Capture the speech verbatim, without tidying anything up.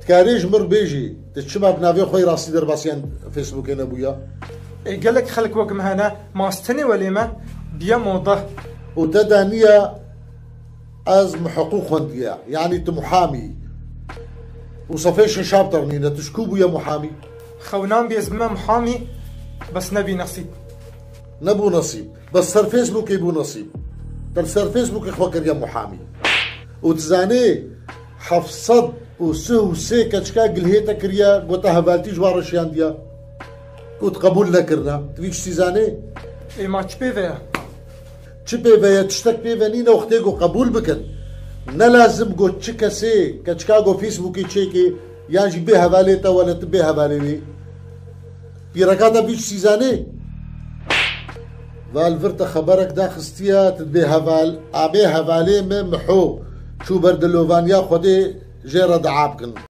Karê ji min re bêjî, tu çima bi navê xwe yê rastî derbasiya Facebookê nebûya? Ê, gelek xelk wek min hene, ma ez tenê welê me biye moda. Û te daniya ez mi hiqûq xwendiye, yanî tu muhamî. Û sefê şeşab ternîne, tu ji ku bûye muhamî? Xew nan bê ez bime muhamî, bes nebî nesîb. Nebû nesîb. Bes ser Facebookê bû nesîb. Te li ser Facebookê xwe kiriye muhamî. Û tu zanê heft sed û sih û sê keçika gilhê te kiriye, gote hevaltî ji wan re şiyandiye. Û tu qebûl nekirine. Tu vî tiştî zanê? Ê, ma çi pê ve ye? Çi pê ve ye? Tiştek pê ve nîne, wextê ku qebûl bikin. Ne lazim got çi kesê, keçika got Facebookê çêkê, yan jî bê hevalê te wele tu bê hevalê wê. Pîreka te vî tiştî zanê? Va li vir te xeberek daxistiye, tu dibê heval, a bê hevalê me Miho çû ber dilovaniya Xwedê jê re dua bikin.